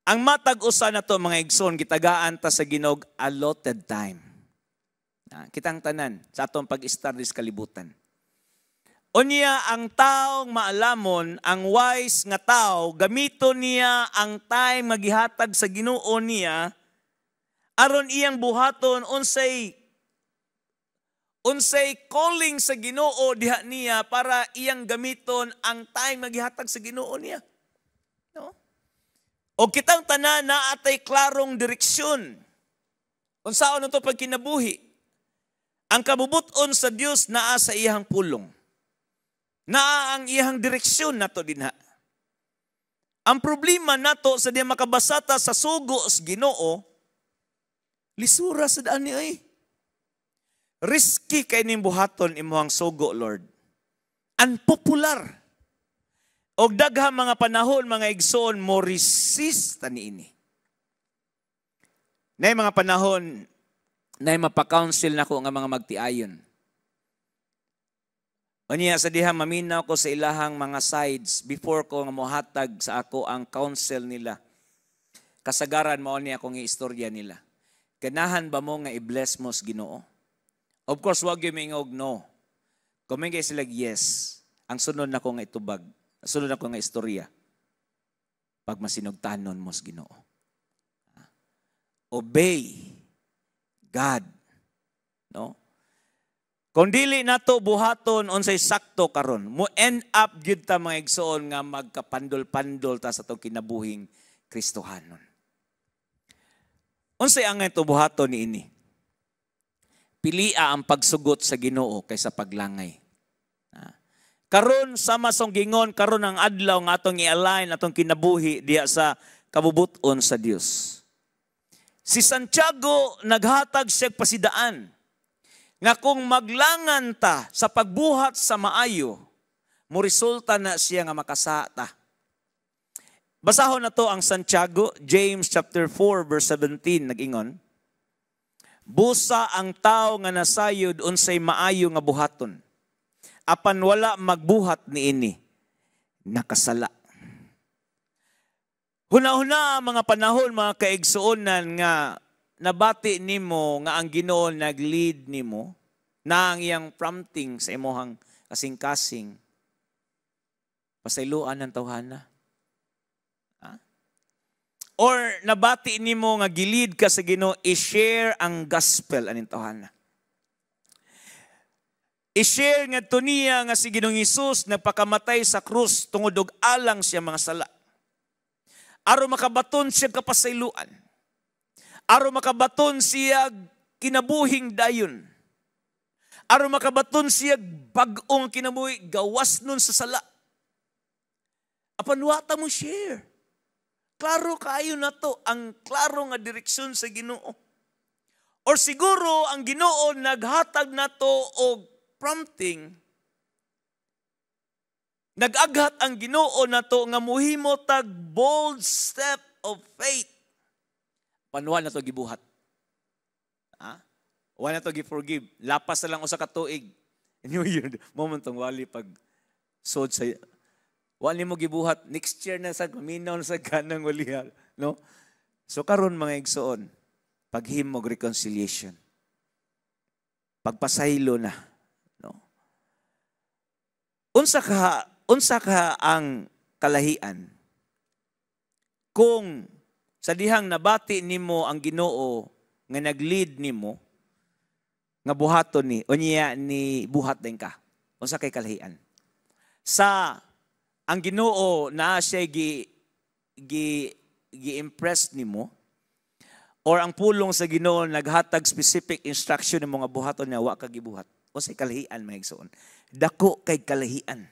Speaker 1: Ang matag usa na to, mga igsoon, gitagaan ta sa Ginoo allotted time. Kitang tanan sa atong pag-istar sa kalibutan. Unya ang taong maalamon, ang wise nga tao, gamito niya ang time magihatag sa Ginoo niya aron iyang buhaton unsay unsay calling sa Ginoo diha niya para iyang gamiton ang time magihatag sa Ginoo niya. No? O kitang tanan na atay klarong direksyon. Unsaon to pagkinabuhi? Ang kabubuton sa Dios naa sa iyang pulong. Naa ang iyang direksyon nato dinha. Ang problema nato, sa di makabasata sa sugo sa Ginoo, lisura sa daan ni ay. Risky kay ning buhaton imuhang sugo, Lord. Unpopular. Og daghang mga panahon, mga igsoon, mo resist ta niini. Nay mga panahon, nay mapa-counsel nako nga mga magtiayon. Unya sa diha maminaw ko sa ilahang mga sides before ko nga mohatag sa ako ang counsel nila. Kasagaran mao ni akong istorya nila. Ganahan ba mo nga i-bless mo sa Ginoo? Of course, wag yung mingog no. Kung may sila yes, ang sunod na ko nga itubag, sunod na ko nga istorya, pag masinugtanon mo sa Ginoo. Obey God. No? Kung dili nato buhaton unsay sakto karon, mo end up gyud ta, mga igsoon, nga magkapandol-pandol ta sa atong kinabuhing Kristohanon. Unsay ang ito buhaton niini? Pilia ang pagsugot sa Ginoo kaysa paglangay. Karon sama song gingon, karon ang adlaw nga atong i-align atong kinabuhi diha sa kabubuton sa Dios. Si Santiago naghatag siya pasidaan nga kung maglangan ta sa pagbuhat sa maayo, mo resulta na siya nga makasata. Basahon na to ang Santiago, James chapter 4 verse 17, nag-ingon, "Busa ang tao nga nasayod unsay maayo nga buhaton, apan wala magbuhat niini, nakasala." Huna-huna ang mga panahon, mga kaigsuonan, nga nabati nimo nga ang Ginoo nag-lead nimo na ang iyang prompting sa imuhang kasing-kasing, pasayloan ng tawhana. Ha? Or nabati nimo nga gilid ka sa Ginoo i-share ang gospel aning tawhana. I-share nga niya nga si Ginoong Hesus nagpakamatay sa krus tungod og alang siya mga sala. Aron makabaton siya kapasayloan. Aron makabaton siya kinabuhing dayon. Aron makabaton siya bag-ong kinabuhi, gawas nun sa sala. Apan wata mo share. Klaro kaayo na to ang klaro nga direksyon sa Ginoo. Or siguro ang Ginoo naghatag na to og prompting. Nag-aghat ang Ginoo na to nga muhimo tag bold step of faith. Panuwa na to gibuhat. Ha? Wa na to gi-forgive. Lapas na lang usa ka tuig. New Year, moment tong wali pag sod sa wa nimo gibuhat, next year na sa minaw na sa kanang waliha, no? So karon, mga igsoon, paghimog reconciliation. Pagpasaylo na, no? Unsa ka ang kalahian kung sa dihang nabati nimo ang Ginoo nga nag-lead nimo nga buhaton ni unya ni buhat din ka? Unsa kay kalahian sa ang Ginoo na siya gi gi gi-impress nimo or ang pulong sa Ginoo naghatag specific instruction nimo nga buhaton niya, wa ka gibuhat? Unsay kalahian, mga igsoon? Dako kay kalahian.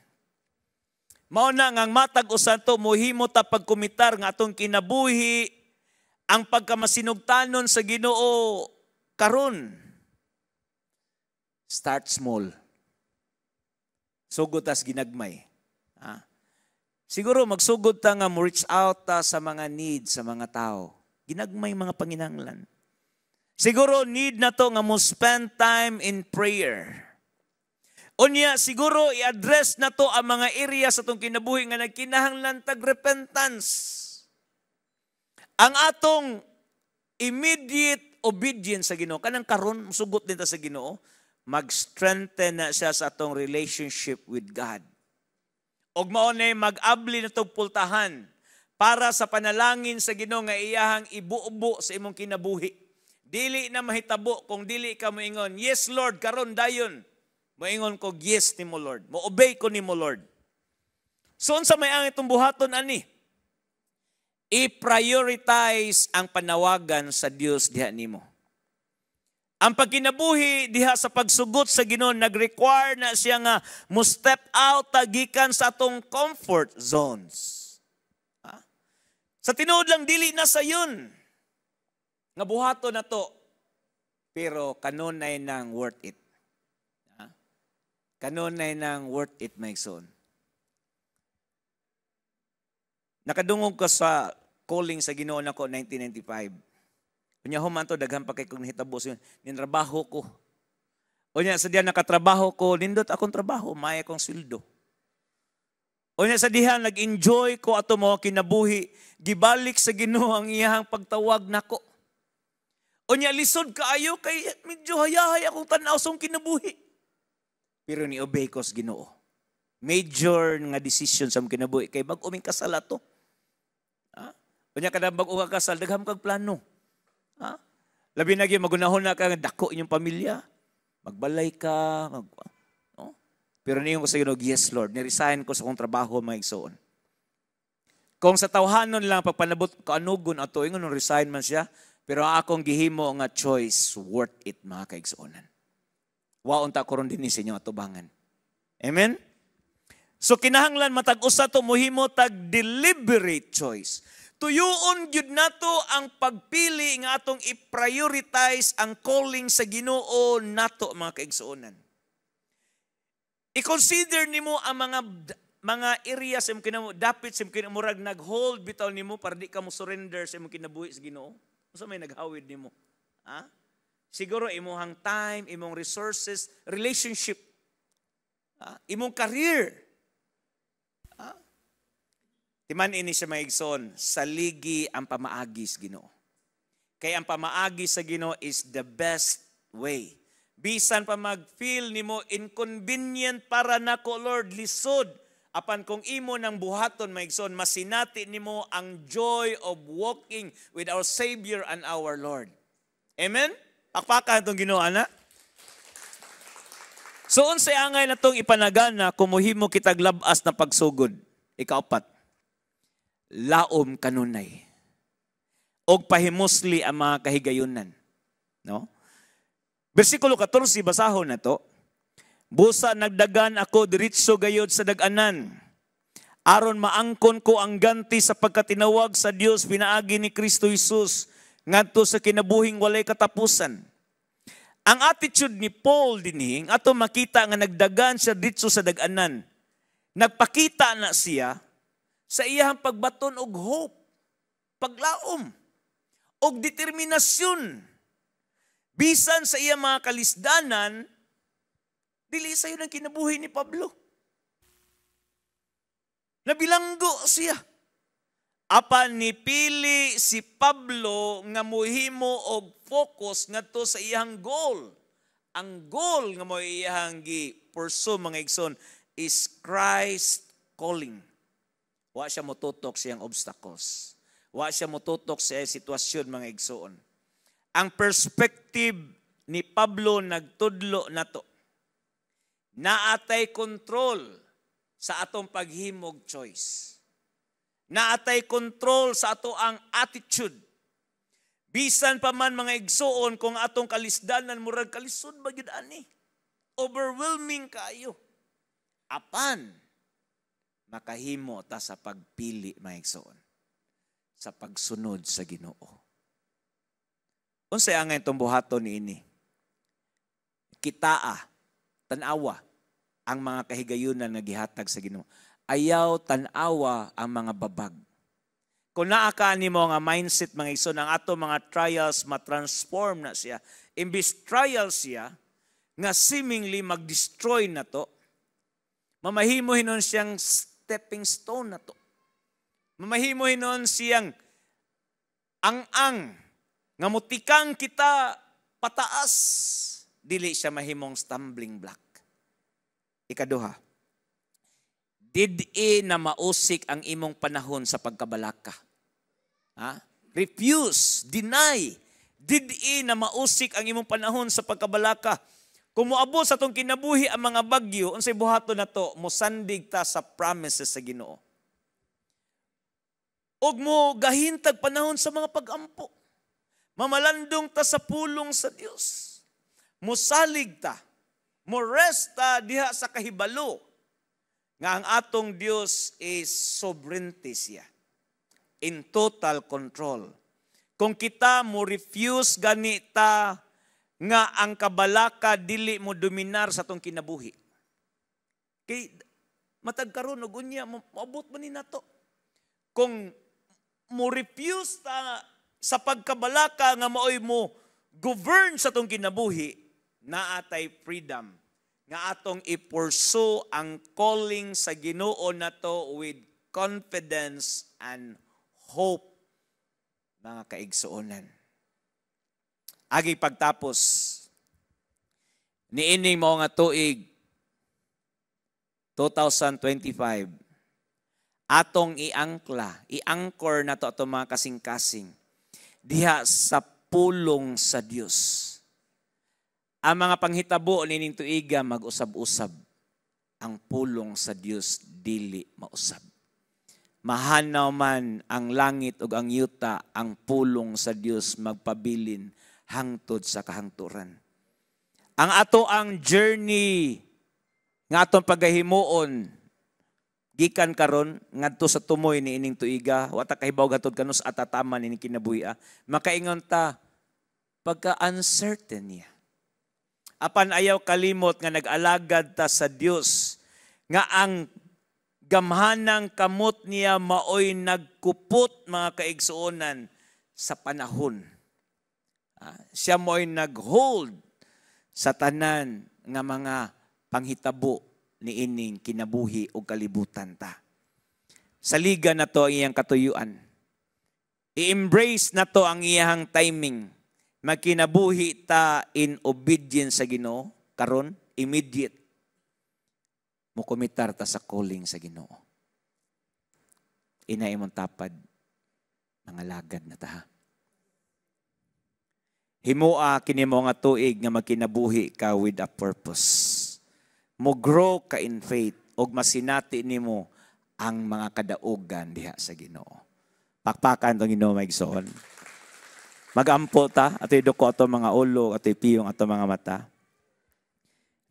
Speaker 1: Mao na nga ang matag usa to mohimo ta pagkomitar nga atong kinabuhi ang pagkamasinugtanon sa Ginoo karon. Start small. Sugod tas ginagmay. Ha? Siguro magsugod ta nga mo reach out ta sa mga needs sa mga tao. Ginagmay mga panginahanglan. Siguro need na to nga mo spend time in prayer. Unya, siguro i-address na to ang mga area sa atong kinabuhi nga nagkinahanglan tag repentance. Ang atong immediate obedience sa Ginoo, kanang karon musugot din ta sa Ginoo, mag-strengthen na siya sa atong relationship with God. Og mao na mag-abli na tog pultahan para sa panalangin sa Ginoo nga iyahang ibubo sa imong kinabuhi. Dili na mahitabo kung dili ka moingon, "Yes Lord, karon dayon." Moingon ko, "Yes nimo Lord. Mo-obey ko nimo, Lord." So unsa may ang itong buhaton ani? I-prioritize ang panawagan sa Dios diha nimo. Ang pagkinabuhi diha sa pagsugot sa Ginoo, nag-require na siya nga mo step out gikan sa atong comfort zones. Ha? Sa tinuod lang, dili na sayon nga buhaton na to, pero kanunay nang worth it. Ha? Kanunay nang worth it, my son. Nakadungog ko sa calling sa Ginoo nako 1995. Unya human to, daghan pa kay kong nahitabo sa nintrabaho ko. Unya sa diha nakatrabaho ko, nindot akong trabaho, maya akong sweldo. Unya sa diha nag-enjoy ko ato mo kinabuhi, gibalik sa Ginoo ang iyahang pagtawag nako. Unya lisod kaayo kay medyo hayahay akong tan-aw sa kinabuhi. Pero ni-obey ko sa Ginoo. Major nga decision sa kinabuhi kay bag-o ming kasal ato. Ha? Unya kada bag-o ka kasal, daghan kag plano. Ha? Labi na gyud magunahon na ka nga dako inyong pamilya. Magbalay ka, no? Pero niingon ko sa Ginoo, "Yes Lord," ni-resign ko sa akong trabaho, mga igsoon. Kung sa tawhanon lang pagpanabot kaanugon ato, ingon resign man siya, pero ang akong gihimo nga choice, worth it, mga kaigsuonan. Wa unta ko ron dinhi sa inyong atubangan. Amen? So kinahanglan matag usa to mohimo tag deliberate choice. Tuyuon gyud nato ang pagpili nga atong i-prioritize ang calling sa Ginoo nato, mga kaigsuonan. I-consider nimo ang mga area sa imong kinabuhi, dapit sa imong kinabuhi, murag nag-hold bitaw nimo para di ka mo surrender sa imong kinabuhi sa Ginoo. Unsa may naghawid nimo? Ha? Siguro imong time, imong resources, relationship, ha? Imong career. Ha? Timan ini siya, mga igsoon, saligi ang pamaagi sa Ginoo. Kay ang pamaagi sa Ginoo is the best way. Bisan pa mag-feel nimo inconvenient para nako Lord, lisod. Apan kung imo nang buhaton, mga igsoon, masinati nimo ang joy of walking with our Savior and our Lord. Amen? Pakpakan itong Ginoo, ana. So unsay angay na tong ipanagana kung mohimo kitag labas na pagsugod? Ikaapat, laom kanunay. Og pahimusli ang mga kahigayunan. No? Versikulo 14, basahon na to. "Busa nagdagan ako diretso gayod sa dag-anan. Aron maangkon ko ang ganti sa pagkatinawag sa Dios pinaagi ni Kristo Jesus ngadto sa kinabuhing walay katapusan." Ang attitude ni Paul dinhi, ato makita nga nagdagan siya ditso sa dag-anan. Nagpakita na siya sa iyang pagbaton og hope, paglaom. Og determinasyon. Bisan sa iya mga kalisdanan, dili sayo ng kinabuhi ni Pablo. Nabilanggo siya. Apan nipili si Pablo nga muhimo og focus ngadto sa iyang goal. Ang goal nga mo iyang gi-pursue, mga igsoon, is Christ calling. Wa siya motutok sa iyang obstacles. Wa siya motutok sa iyang sitwasyon, mga igsoon. Ang perspective ni Pablo nagtudlo nato. Naatay control sa atong paghimog choice. Naatay control sa ato ang attitude. Bisan pa man, mga igsoon, kung atong kalisdanan murag kalisod ba gyud ani. Overwhelming kayo. Apan makahimo ta sa pagpili, mga igsoon, sa pagsunod sa Ginoo. Unsay angay itong buhaton niini? Kitaa, tanawa ang mga kahigayunan nga gihatag sa Ginoo. Ayaw tanawa ang mga babag. Kung naa ka nimo nga mindset, mga igsoon, ang ato mga trials ma-transform na siya. Imbis trials siya nga seemingly mag-destroy na to, mamahimo hinon siyang stepping stone na to. Mamahimo hinon siyang ang-ang nga mutikang kita pataas, dili siya mahimong stumbling block. Ikaduha, did-i na mausik ang imong panahon sa pagkabalaka. Ha? Refuse, deny. Did-i na mausik ang imong panahon sa pagkabalaka. Kung moabot sa atong kinabuhi ang mga bagyo, unsay buhaton nato? Mosandig ta sa promises sa Ginoo. Og mo gahintag panahon sa mga pagampo. Mamalandong ta sa pulong sa Dios. Mosalig ta. Mo-rest ta diha sa kahibalo nga ang atong Dios is sovereignty siya. In total control. Kung kita mo refuse ganita nga ang kabalaka dili mo dominar sa atong kinabuhi. Kay matag karon ug unya, moabot man ni nato. Kung mo refuse ta sa pagkabalaka nga maoy mo govern sa atong kinabuhi, naatay freedom nga atong i-pursue ang calling sa Ginoo nato with confidence and hope, mga kaigsuonan. Agi pagtapos, niining mo nga tuig 2025, atong iangkla, i-anchor nato atong mga kasing-kasing diha sa pulong sa Dios. Ang mga panghitabo nining tuiga mag-usab-usab. Ang pulong sa Dios dili mausab. Mahanaw man ang langit ug ang yuta, ang pulong sa Dios magpabilin hangtod sa kahangturan. Ang ato ang journey nga atong pagahimuon gikan karon ngadto sa tumoy ni ining tuiga, wa ta kahibaw gatod kanus atataman ining kinabuhi. Makaingon ta pagka uncertain niya. Apan ayaw kalimot nga nag-alagad ta sa Dios nga ang gamhanang kamot niya maoy nagkupot, mga kaigsuonan, sa panahon. Siya mo'y nag-hold sa tanan nga mga panghitabo niining kinabuhi o kalibutan ta. Saligan na to ang iyang katuyuan. I-embrace na to ang iyang timing. Magkinabuhi ta in obedience sa Ginoo karon, immediate. Mukomitar ta sa calling sa Ginoo. Ina imong tapad, mga lagad na ta. Himoa kini mo nga tuig nga magkinabuhi ka with a purpose. Mo grow ka in faith og masinati nimo ang mga kadaugan diha sa Ginoo. Pakpakan tong Ginoo, maigsoon. Magampo ta, ato'y duko ato mga ulo, ato'y piyong ato mga mata.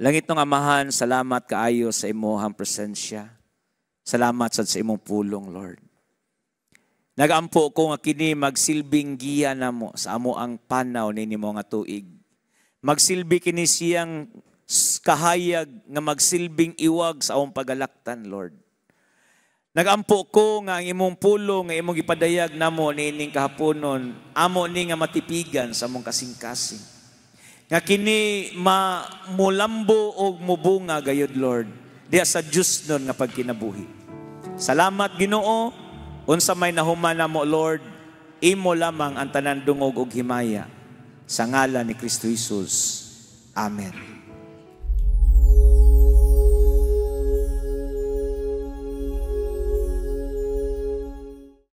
Speaker 1: Langit ng Amahan, salamat kaayo sa imong presensya. Salamat sad sa imong pulong, Lord. Nagampo ko nga kini magsilbing giya namo sa amo ang panaw nini mo nga tuig. Magsilbi kini siyang kahayag nga magsilbing iwag sa among pagalaktan, Lord. Nagampo ko nga ang imong pulong nga imong gipadayag namo niining kahaponon, amo ni nga matipigan sa among kasing-kasing. Nga kini mulambo og mubunga gayud, Lord, diha sa Diyosnon nga pagkinabuhi. Salamat, Ginoo. Unsa may nahuman namo, Lord, imo lamang ang tanan dungog og himaya. Sa ngalan ni Kristo Jesus. Amen.